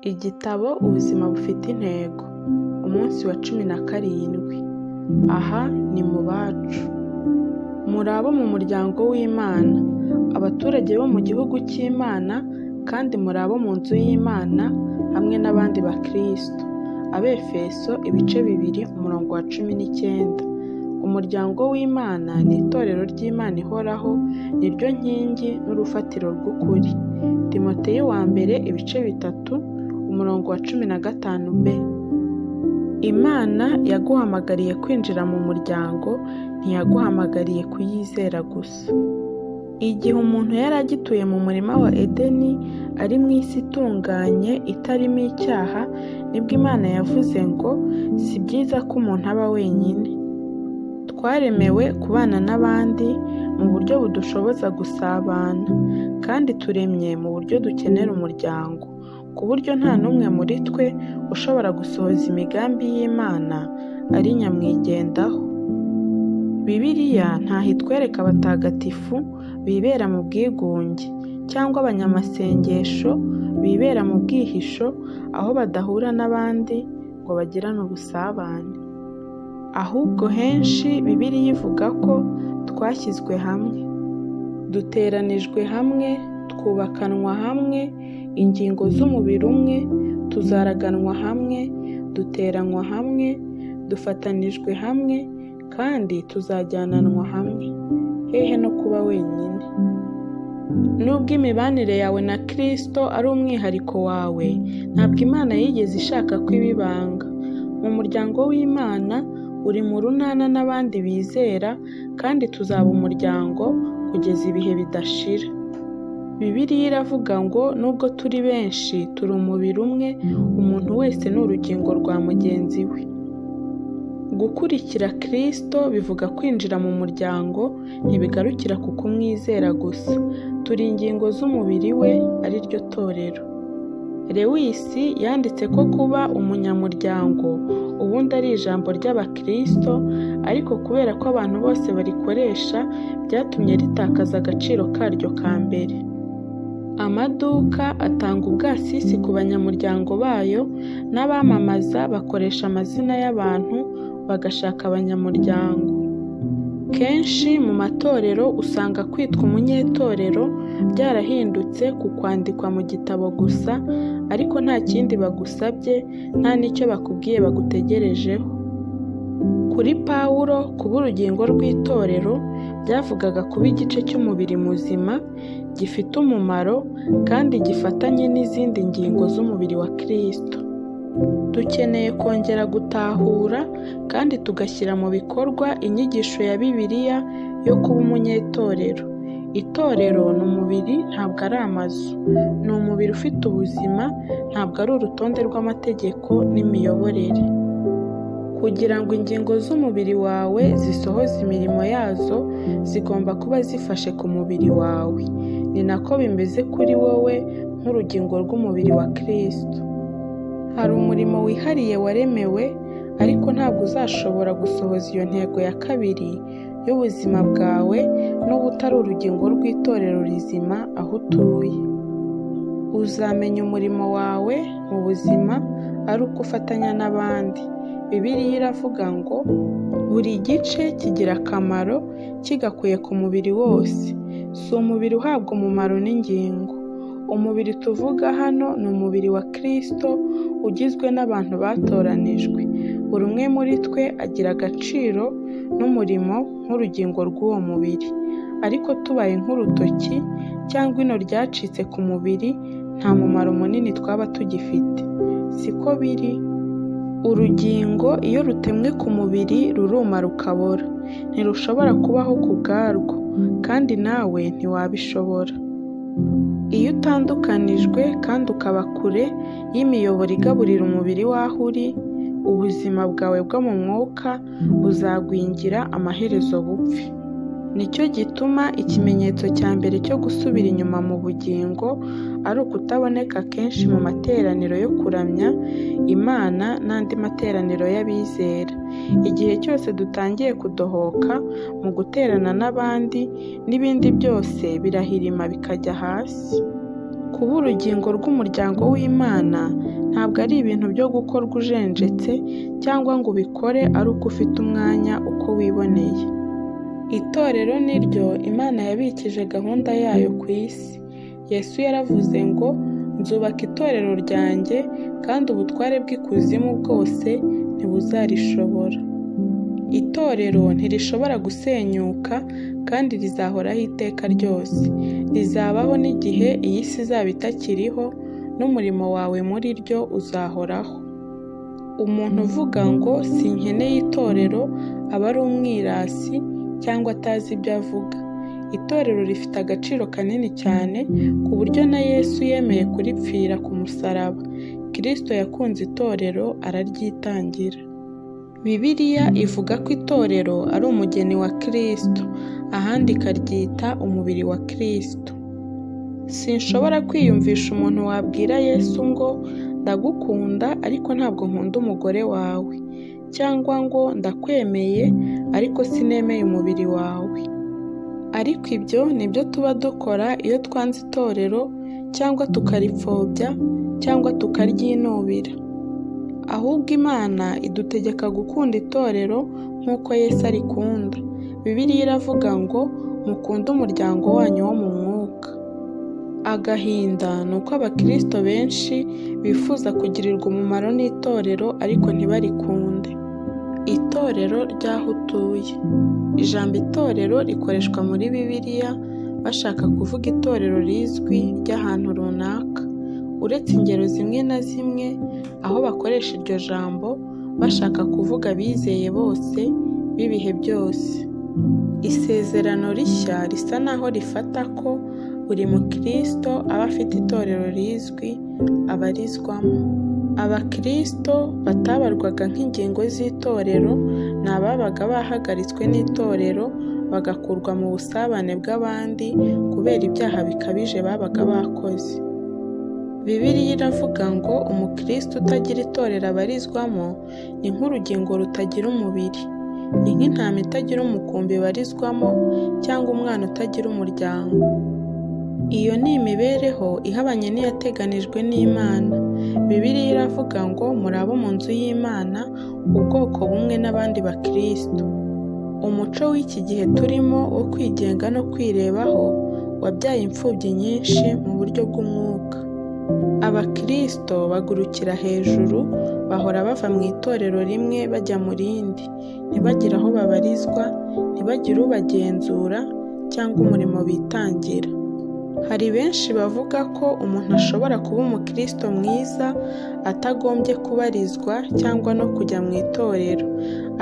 Igitabo Ubuzima bufite intego, umunsi wa 17, aha ni mu bacu. Muri abo mu muryango w'Imana, abaturage bo mu gihugu cy'Imana kandi muri abo mu nzu y'Imana hamwe n'abandi bakristo. Abefeso ibice 2 umurongo wa 19. Umuryango w'Imana ni itorero ry'Imana ihoraho, ni ryo nkingi n'urufatiro rw'ukuri. Timoteyo wa mbere ibice 3 umurongo wa 15b. Imana yaguhamagariye kwinjira mu muryango, ntiyaguhamagariye kuyizera gusa. Igihe umuntu yari agituye mu murima wa Edeni, ari mu isi itunganye itarimo icyaha, nibwo Imana yavuze ngo si byiza ko umuntu aba wenyine. Twaremewe kubana n'abandi mu buryo budushoboza gusabana, kandi turemye mu buryo dukenera umuryango, ku buryo nta n'umwe muri twe ushobora gusohoza imigambi y'Imana ari nyamwigendaho. Bibiliya ntaho itwereka abatagatifu bibera mu bwigunge cyangwa abanyamasengesho bibera mu bwihisho aho badahura n'abandi ngo bagirane ubusabane. Ahubwo henshi Bibiliya ivuga ko twashyizwe hamwe, duteranijwe hamwe, twubakanwa hamwe, ingingo z'umubiri umwe, tuzaraganwa hamwe, duteranywa hamwe, dufatanijwe hamwe kandi tuzajyananwa hamwe. Hehe no kuba wenyine. Nubwo imibanire yawe na Kristo ari umwihariko wawe, ntabwo Imana yigeze ishaka ko iba ibanga. Mu muryango w'Imana uri mu runana n'abandi bizera kandi tuzaba umuryango kugeza ibihe bidashira. Bibiliya iravuga ngo nubwo turi benshi turi umubiri umwe, umuntu wese ni urugingo rwa mugenzi we. Gukurikira Kristo bivuga kwinjira mu muryango, ntibigarukira ku kumwizera gusa. Turi ingingo z'umubiri we, ari ryo torero. Lewis yanditse ko kuba umunyamuryango ubundi ari ijambo ry'abakristo, ariko kubera ko abantu bose barikoresha byatumye ritakaza agaciro karyo ka mbere. Amaduka atanga ubwasisi ku banyamuryango bayo, n'abamamaza bakoresha amazina y'abantu bagashaka abanyamuryango. Kenshi mu matorero usanga kwitwa umunyetorero byarahindutse ku kwandikwa mu gitabo gusa, ariko nta kindi bagusabye, nta n'icyo bakubwiye bagutegerejeho. Kuri Pawulo, kuba urugingo rw'itorero byavugaga kuba igice cy'umubiri muzima, gifite umumaro kandi gifatanye n'izindi ngingo z'umubiri wa Kristo. Dukeneye kongera gutahura kandi tugashyira mu bikorwa inyigisho ya Bibiliya yo kuba umunyetorero. Itorero ni umubiri, ntabwo ari amazu. Ni umubiri ufite ubuzima, ntabwo ari urutonde rw'amategeko n'imiyoborere. Kugira ngo ingingo z'umubiri wawe zisohoze imirimo yazo, zigomba kuba zifashe ku mubiri wawe. Ni nako bimeze kuri wowe nk'urugingo rw'umubiri wa Kristo. Hari umurimo wihariye waremewe, ariko ntabwo uzashobora gusohoza iyo ntego ya kabiri y'ubuzima bwawe n'uba utari urugingo rw'itorero rizima aho utuye. Uzamenya umurimo wawe mu buzima ari uko ufatanya n'abandi. Bibiliya iravuga ngo buri gice kigira akamaro kigakuye ku mubiri wose. Si umubiri uhabwa umumaro n'ingingo. Umubiri tuvuga hano ni umubiri wa Kristo ugizwe n'abantu batoranijwe. Buri umwe muri twe agira agaciro n'umurimo nk'urugingo rw'uwo mubiri. Ariko tubaye nk'urutoki cyangwa ino ryacitse ku mubiri, nta mumaro munini twaba tugifite. Siko biri. Urugingo iyo rutemwe ku mubiri ruruma rukabora, ntirushobora kubaho ku bwarwo, kandi nawe ntiwabishobora. Iyo utandukanijwe kandi ukaba kure y'imiyoboro igaburira umubiri w'aho uri, ubuzima bwawe bwo mu mwuka buzagwingira amaherezo bupfe. Nicyo gituma ikimenyetso cya mbere cyo gusubira inyuma mu bugingo ari ukutaboneka kenshi mu materaniro yo kuramya Imana n'andi materaniro y'abizera. Igihe cyose dutangiye kudohoka mu guterana n'abandi, n'ibindi byose birahirima bikajya hasi. Kuba urugingo rw'umuryango w'Imana ntabwo ari ibintu byo gukorwa ujenjetse cyangwa ngo ubikore ari uko ufite umwanya uko wiboneye. Itorero ni ryo Imana yabikije gahunda yayo ku isi. Yesu yaravuze ngo nzubaka itorero ryanjye kandi ubutware bw'ikuzimu bwose ntibuzarishobora. Itorero ntirishobora gusenyuka kandi rizahoraho iteka ryose. Rizabaho n'igihe iyi si izaba itakiriho n'umurimo wawe muri ryo uzahoraho. Umuntu uvuga ngo sinkeneye itorero aba ari umwirasi cyangwa atazi ibyo avuga. Itorero rifite agaciro kanini cyane ku buryo na Yesu yemeye kuripfira ku musaraba. Kristo yakunze itorero araryitangira. Bibiliya ivuga ko itorero ari umugeni wa Kristo, ahandi ikaryita umubiri wa Kristo. Sinshobora kwiyumvisha umuntu wabwira Yesu ngo ndagukunda ariko ntabwo nkunda umugore wawe, cyangwa ngo ndakwemeye ariko sinemeye umubiri wawe. Ariko ibyo ni byo tuba dukora iyo twanze itorero cyangwa tukaripfobya cyangwa tukaryinubira. Ahubwo Imana idutegeka gukunda itorero nk'uko Yesu arikunda. Bibiliya iravuga ngo mukunde umuryango wanyu wo mu mwuka. Agahinda ni uko abakristo benshi bifuza kugirirwa umumaro n'itorero ariko ntibarikunde. Itorero ry'aho utuye. Ijambo itorero rikoreshwa muri Bibiliya bashaka kuvuga itorero rizwi ry'ahantu runaka. Uretse ingero zimwe na zimwe aho bakoresha iryo jambo bashaka kuvuga abizeye bose b'ibihe byose. Isezerano rishya risa naho rifata ko buri mukristo aba afite itorero rizwi abarizwamo. Abakristo batabarwaga nk'ingingo z'itorero ni ababaga bahagaritswe n'itorero bagakurwa mu busabane bw'abandi kubera ibyaha bikabije babaga bakoze. Bibiliya iravuga ngo umukristo utagira itorero abarizwamo ni nk'urugingo rutagira umubiri, ni nk'intama itagira umukumbi ibarizwamo cyangwa umwana utagira umuryango. Iyo ni imibereho ihabanye n'iyateganijwe n'Imana. Bibiliya iravuga ngo muri abo mu nzu y'Imana, ubwoko bumwe n'abandi bakristo. Umuco w'iki gihe turimo wo kwigenga no kwirebaho wabyaye imfubyi nyinshi mu buryo bw'umwuka. Abakristo bagurukira hejuru, bahora bava mu itorero rimwe bajya mu rindi, ntibagire aho babarizwa, ntibagire ubagenzura cyangwa umurimo bitangira. Hari benshi bavuga ko umuntu ashobora kuba umukristo mwiza atagombye kubarizwa cyangwa no kujya mu itorero,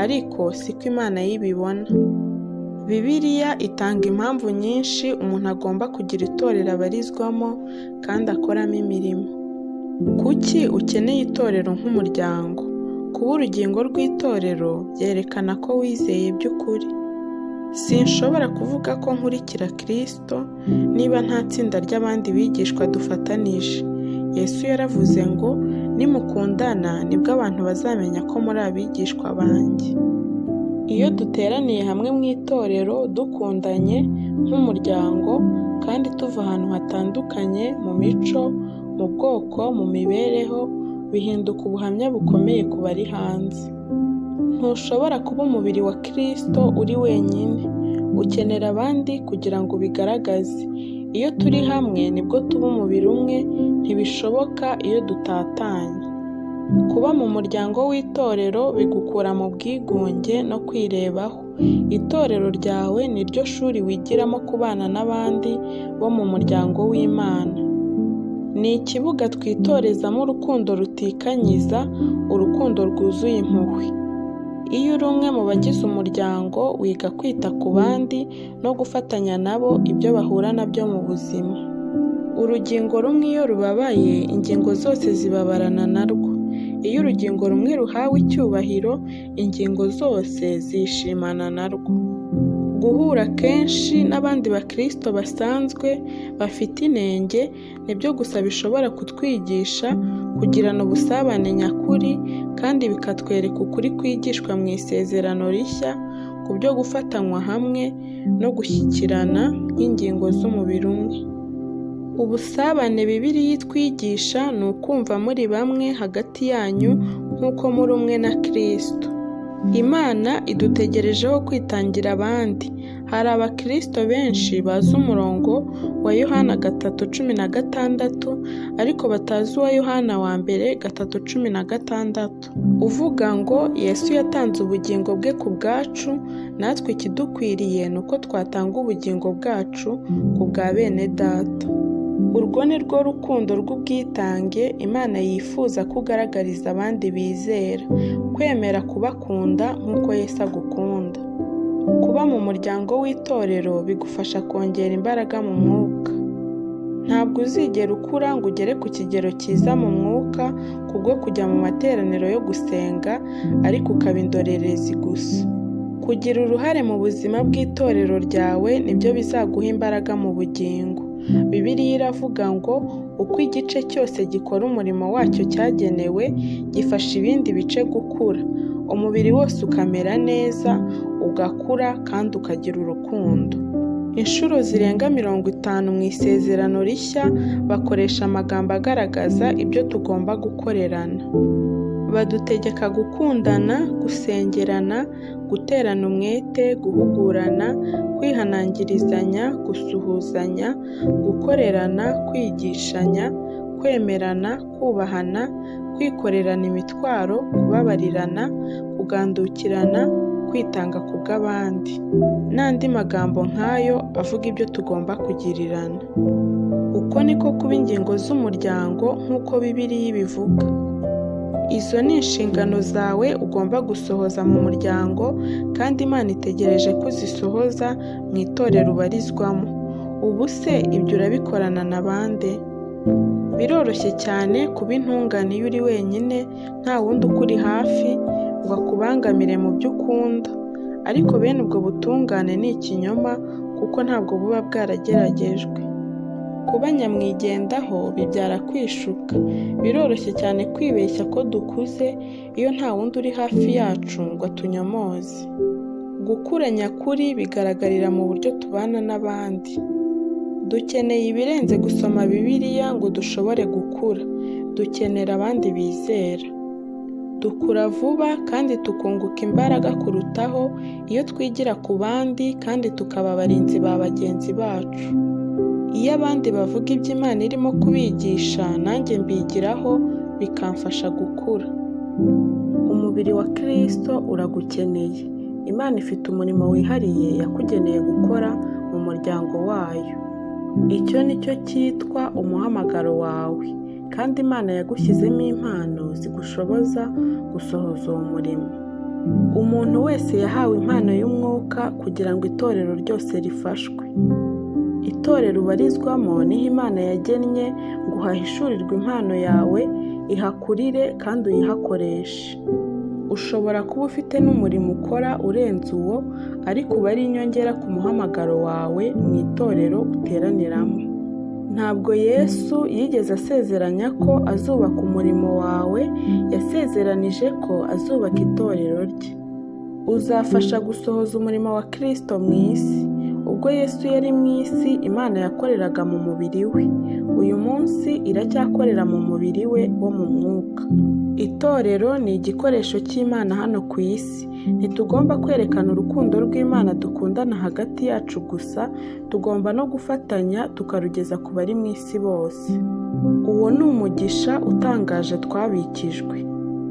ariko siko Imana yo ibibona. Bibiliya itanga impamvu nyinshi umuntu agomba kugira itorero abarizwamo kandi akoramo imirimo. Kuki ukeneye itorero nk'umuryango? Kuba urugingo rw'itorero byerekana ko wizeye by'ukuri. Sinshobora kuvuga ko nkurikira Kristo niba nta tsinda ry'abandi bigishwa dufatanije. Yesu yaravuze ngo nimukundana nibwo abantu bazamenya ko muri abigishwa banjye. Iyo duteraniye hamwe mu itorero dukundanye nk'umuryango kandi tuva ahantu hatandukanye mu mico, mu bwoko, mu mibereho, bihinduka ubuhamya bukomeye ku bari hanze. Ntushobora kuba umubiri wa Kristo uri wenyine, ukenera abandi kugira ngo ubigaragaze. Iyo turi hamwe nibwo tuba umubiri umwe, ntibishoboka iyo dutatanye. Kuba mu muryango w'itorero bigukura mu bwigunge no kwirebaho. Itorero ryawe ni ryo shuri wigiramo kubana n'abandi bo mu muryango w'Imana. Ni ikibuga twitorezamo urukundo rutikanyiza, urukundo rwuzuye impuhwe. Iyo uri umwe mu bagize umuryango wiga kwita ku bandi no gufatanya nabo ibyo bahura nabyo mu buzima. Urugingo rumwe iyo rubabaye, ingingo zose zibabarana narwo. Iyo urugingo rumwe ruhawe icyubahiro, ingingo zose zishimana narwo. Guhura kenshi n'abandi bakristo basanzwe bafite inenge nibyo gusa bishobora kutwigisha kugirana ubusabane nyakuri kandi bikatwereka ukuri kwigishwa mu isezerano rishya ku byo gufatanywa hamwe no gushyikirana nk'ingingo z'umubiri umwe. Ubusabane Bibiliya itwigisha ni ukumva muri bamwe hagati yanyu nk'uko muri umwe na Kristo. Imana idutegerejeho kwitangira abandi. Hari abakristo benshi bazi umurongo wa Yohana 3:16 ariko batazi uwa Yohana 1:3:16 uvuga ngo Yesu yatanze ubugingo bwe ku bwacu, natwe ikidukwiriye ni uko twatanga ubugingo bwacu ku bwa bene data. Urwo ni rwo rukundo rw'ubwitange Imana yifuza ko ugaragariza abandi bizera, kwemera kubakunda nk'uko Yesu agukunda. Kuba mu muryango w'itorero bigufasha kongera imbaraga mu mwuka. Ntabwo uzigera ukura ngo ugere ku kigero cyiza mu mwuka kubwo kujya mu materaniro yo gusenga ariko ukaba indorerezi gusa. Kugira uruhare mu buzima bw'itorero ryawe nibyo bizaguha imbaraga mu bugingo. Bibiliya iravuga ngo uko igice cyose gikora umurimo wacyo cyagenewe, gifasha ibindi bice gukura, umubiri wose ukamera neza, ugakura kandi ukagira urukundo. Inshuro zirenga 50 mu Isezerano Rishya bakoresha amagambo agaragaza ibyo tugomba gukorerana. Badutegeka gukundana, gusengerana, guterana umwete, guhugurana, kwihanangirizanya, gusuhuzanya, gukorerana, kwigishanya, kwemerana, kubahana, kwikorerana imitwaro, kubabarirana, kugandukirana, kwitanga ku bw'abandi, n'andi magambo nk'ayo avuga ibyo tugomba kugirirana. Uko niko kuba ingingo z'umuryango nk'uko Bibiliya ibivuga. Izo ni inshingano zawe ugomba gusohoza mu muryango kandi Imana itegereje ko uzisohoza mu itorero ubarizwamo. Ubu se ibyo urabikorana na bande? Biroroshye cyane kuba intungane iyo uri wenyine nta wundi ukuri hafi ngo akubangamire mu byo ukunda, ariko bene ubwo butungane ni ikinyoma kuko ntabwo buba bwarageragejwe. Kuba nyamwigendaho bibyara kwishuka. Biroroshye cyane kwibeshya ko dukuze iyo nta wundi uri hafi yacu ngo atunyomoze. Gukura nyakuri bigaragarira mu buryo tubana n'abandi. Dukeneye ibirenze gusoma Bibiliya ngo dushobore gukura, dukenera abandi bizera. Dukura vuba kandi tukunguka imbaraga kurutaho iyo twigira ku bandi kandi tukaba abarinzi ba bagenzi bacu. Iyo abandi bavuga ibyo Imana irimo kubigisha nanjye mbigiraho bikamfasha gukura. Umubiri wa Kristo uragukeneye. Imana ifite umurimo wihariye yakugeneye gukora mu muryango wayo. Icyo ni cyo cyitwa umuhamagaro wawe, kandi Imana yagushyizemo impano zigushoboza gusohoza uwo murimo. Umuntu wese yahawe impano y'umwuka kugira ngo itorero ryose rifashwe. Itorero ubarizwamo niho Imana yagennye ngo uhahishurirwe impano yawe, ihakurire kandi uyihakoreshe. Ushobora kuba ufite n'umurimo ukora urenze uwo, ariko uba ari inyongera ku muhamagaro wawe mu itorero uteraniramo. Ntabwo Yesu yigeze asezeranya ko azubaka umurimo wawe, yasezeranije ko azubaka itorero rye. Uzafasha gusohoza umurimo wa Kristo mu isi. Ubwo Yesu yari mu isi, Imana yakoreraga mu mubiri we. Uyu munsi iracyakorera mu mubiri we wo mu mwuka. Itorero ni igikoresho cy'Imana hano ku isi. Ntitugomba kwerekana urukundo rw'Imana dukundana hagati yacu gusa, tugomba no gufatanya tukarugeza ku bari mu isi bose. Uwo ni umugisha utangaje twabikijwe.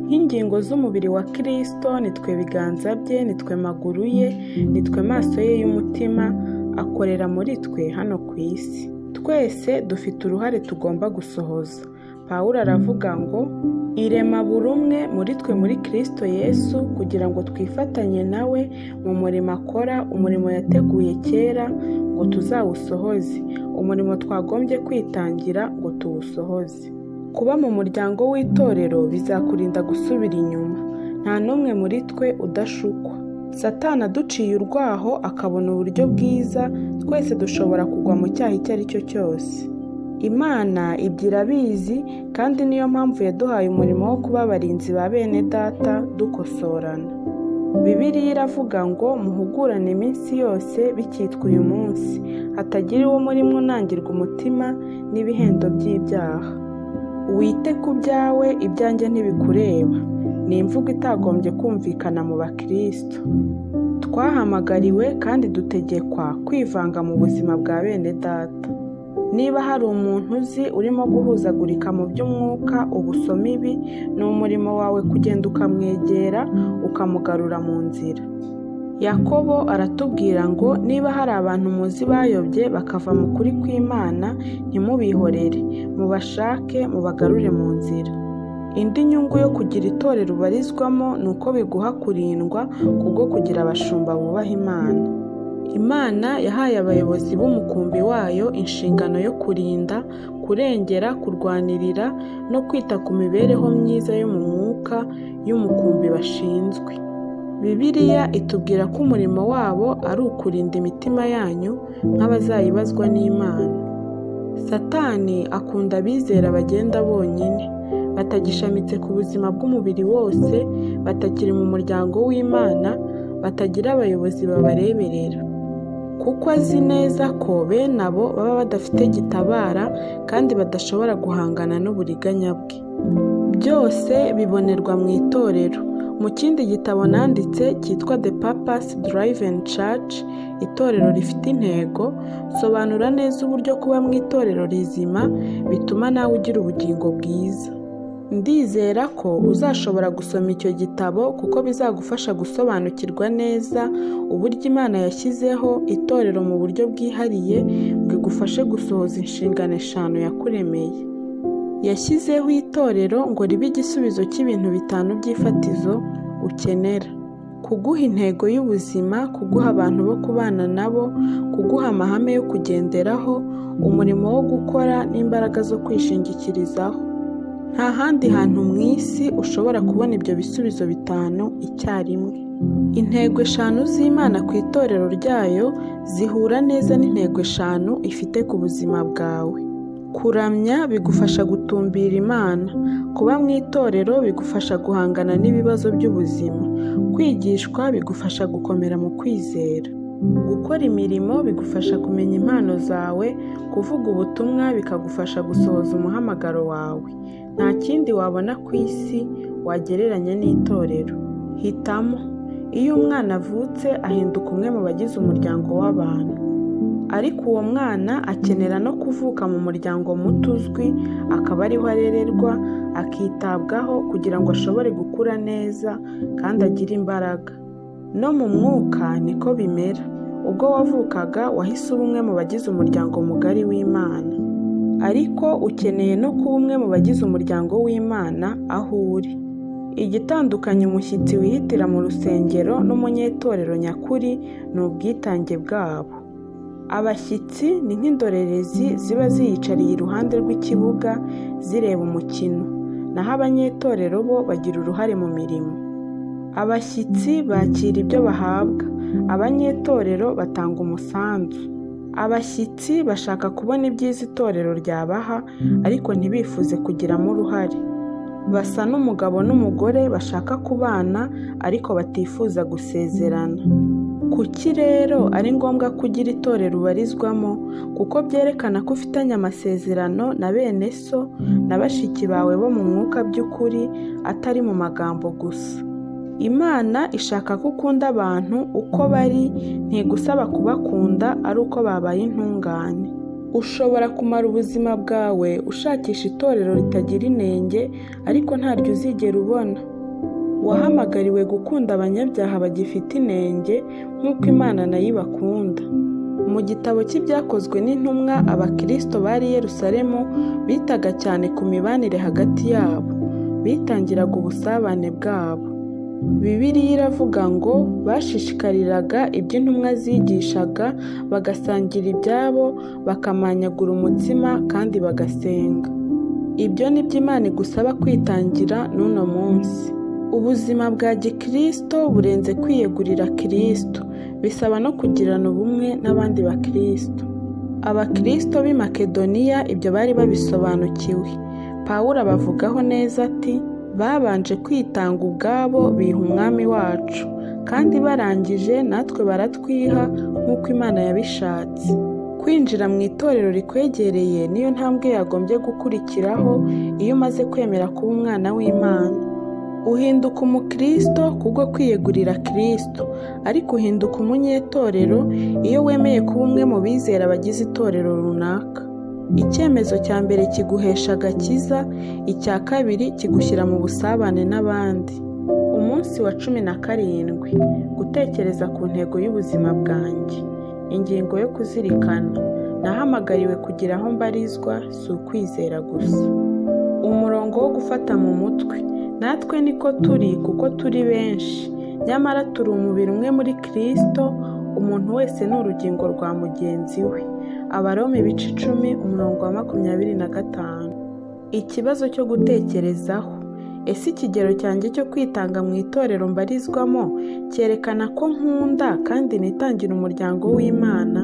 Nk'ingingo z'umubiri wa Kristo, nitwe biganza bye, nitwe maguru ye, nitwe maso ye y'umutima, akorera muri twe hano ku isi. Twese dufite uruhare tugomba gusohoza. Pawulo aravuga ngo irema buri umwe muri twe muri Kristo Yesu kugira ngo twifatanye nawe mu murimo akora, umurimo yateguye kera ngo tuzawusohoze, umurimo twagombye kwitangira ngo tuwusohoze. Kuba mu muryango w'itorero bizakurinda gusubira inyuma. Nta n'umwe muri twe udashukwa. Satani aduciye urwaho akabona uburyo bwiza, twese dushobora kugwa mu cyaha icyo ari cyo cyose. Imana ibyo irabizi kandi niyo mpamvu yaduhaye umurimo wo kuba abarinzi ba bene data dukosorana. Bibiliya iravuga ngo muhugurane iminsi yose bikitwa uyu munsi, hatagira uwo muri mwe unangirwa umutima n'ibihendo by'ibyaha. Wite ku byawe, ibyanjye ntibikureba, ni imvugo itagombye kumvikana mu bakristo. Twahamagariwe kandi dutegekwa kwivanga mu buzima bwa bene data. Niba hari umuntu uzi urimo guhuzagurika mu by'umwuka, uba usoma ibi, ni umurimo wawe kugenda ukamwegera ukamugarura mu nzira. Yakobo aratubwira ngo niba hari abantu muzi bayobye bakava mu kuri kw'Imana, ntimubihorere, mubashake mubagarure mu nzira. Indi nyungu yo kugira itorero ubarizwamo ni uko biguha kurindwa kubwo kugira abashumba bubaha Imana. Imana yahaye abayobozi b'umukumbi wayo inshingano yo kurinda, kurengera, kurwanirira no kwita ku mibereho myiza yo mu mwuka y'umukumbi bashinzwe. Bibiliya itubwira ko umurimo wabo ari ukurinda imitima yanyu nk'abazayibazwa n'Imana. Satani akunda abizera bagenda bonyine, batagishamitse ku buzima bw'umubiri wose, batakiri mu muryango w'Imana, batagira abayobozi babareberera. Kuko azi neza ko bene abo baba badafite gitabara kandi badashobora guhangana n'uburiganya bwe. Byose bibonerwa mu itorero. Mu kindi gitabo nanditse cyitwa The Purpose Driven Church, itorero rifite intego, sobanura neza uburyo kuba mu itorero rizima bituma nawe ugira ubugingo bwiza. Ndizera ko uzashobora gusoma icyo gitabo kuko bizagufasha gusobanukirwa neza uburyo Imana yashyizeho itorero mu buryo bwihariye ngo igufashe gusohoza inshingano eshanu yakuremeye. Yashyizeho itorero ngo ribe igisubizo cy'ibintu bitanu by'ifatizo ukenera: kuguha intego y'ubuzima, kuguha abantu bo kubana nabo, kuguha amahame yo kugenderaho, umurimo wo gukora n'imbaraga zo kwishingikirizaho. Nta handi hantu mu isi ushobora kubona ibyo bisubizo bitanu icyarimwe. Intego eshanu z'Imana ku itorero ryayo zihura neza n'intego eshanu ifite ku buzima bwawe. Kuramya bigufasha gutumbira Imana, kuba mu itorero bigufasha guhangana n'ibibazo by'ubuzima, kwigishwa bigufasha gukomera mu kwizera, gukora imirimo bigufasha kumenya impano zawe, kuvuga ubutumwa bikagufasha gusohoza umuhamagaro wawe. Nta kindi wabona ku isi wagereranya n'itorero. Hitamo. Iyo umwana avutse ahinduka umwe mu bagize umuryango w'abantu. Ariko uwo mwana akenera no kuvuka mu muryango muto uzwi, akaba ariho arererwa, akitabwaho kugira ngo ashobore gukura neza kandi agire imbaraga. No mu mwuka niko bimera. Ubwo wavukaga wahise uba umwe mu bagize umuryango mugari w'Imana. Ariko ukeneye no kuba umwe mu bagize umuryango w'Imana aho uri. Igitandukanya umushyitsi wihitira mu rusengero n'umunyetorero nyakuri ni ubwitange bwabo. Abashyitsi ni nk'indorerezi ziba ziyicariye iruhande rw'ikibuga zireba umukino, naho abanyetorero bo bagira uruhare mu mirimo. Abashyitsi bakira ibyo bahabwa, abanyetorero batanga umusanzu. Abashyitsi bashaka kubona ibyiza itorero ryabaha, ariko ntibifuze kugiramo uruhare. Basa n'umugabo n'umugore bashaka kubana ariko batifuza gusezerana. Kuki rero ari ngombwa ko ugira itorero ubarizwamo? Kuko byerekana ko ufitanye amasezerano na bene so na bashiki bawe bo mu mwuka by'ukuri, atari mu magambo gusa. Imana ishaka ko ukunda abantu uko bari, ntigusaba kubakunda ari uko babaye intungane. Ushobora kumara ubuzima bwawe ushakisha itorero ritagira inenge, ariko ntaryo uzigera ubona. Wahamagariwe gukunda abanyabyaha bagifite inenge nk'uko Imana nayo ibakunda. Mu gitabo cy'Ibyakozwe n'Intumwa, Abakristo bari i Yerusalemu bitaga cyane ku mibanire hagati yabo, bitangiraga ubusabane bwabo. Bibiliya iravuga ngo bashishikariraga ibyo intumwa zigishaga, bagasangira ibyabo, bakamanyagura umutsima kandi bagasenga. Ibyo ni byo Imana igusaba kwitangira n'uno munsi. Ubuzima bwa gikristo burenze kwiyegurira Kristo, bisaba no kugirana ubumwe n'abandi bakristo. Abakristo b'i Makedoniya ibyo bari babisobanukiwe. Pawulo abavugaho neza ati: Babanje kwitanga ubwabo biha Umwami wacu, kandi barangije natwe baratwiha nk'uko Imana yabishatse. Kwinjira mu itorero rikwegereye niyo ntambwe yagombye gukurikiraho iyo umaze kwemera kuba umwana w'Imana. Uhinduka umukristo kubwo kwiyegurira Kristo, ariko uhinduka umunyetorero iyo wemeye kuba umwe mu bizera bagize itorero runaka. Icyemezo cya mbere kiguhesha agakiza, icya kabiri kigushyira mu busabane n'abandi. Umunsi wa 17. Gutekereza ku ntego y'ubuzima bwanjye. Ingingo yo kuzirikana. Nahamagariwe kugira aho mbarizwa, si ukwizera gusa. Umurongo wo gufata mu mutwe. Natwe niko turi kuko turi benshi, nyamara turi umubiri umwe muri Kristo, umuntu wese ni urugingo rwa mugenzi we. Abaroma ibice 10 umurongo wa 25. Ikibazo cyo gutekerezaho. Ese ikigero cyanjye cyo kwitanga mu itorero mbarizwamo cyerekana ko nkunda kandi nitangira umuryango w'Imana?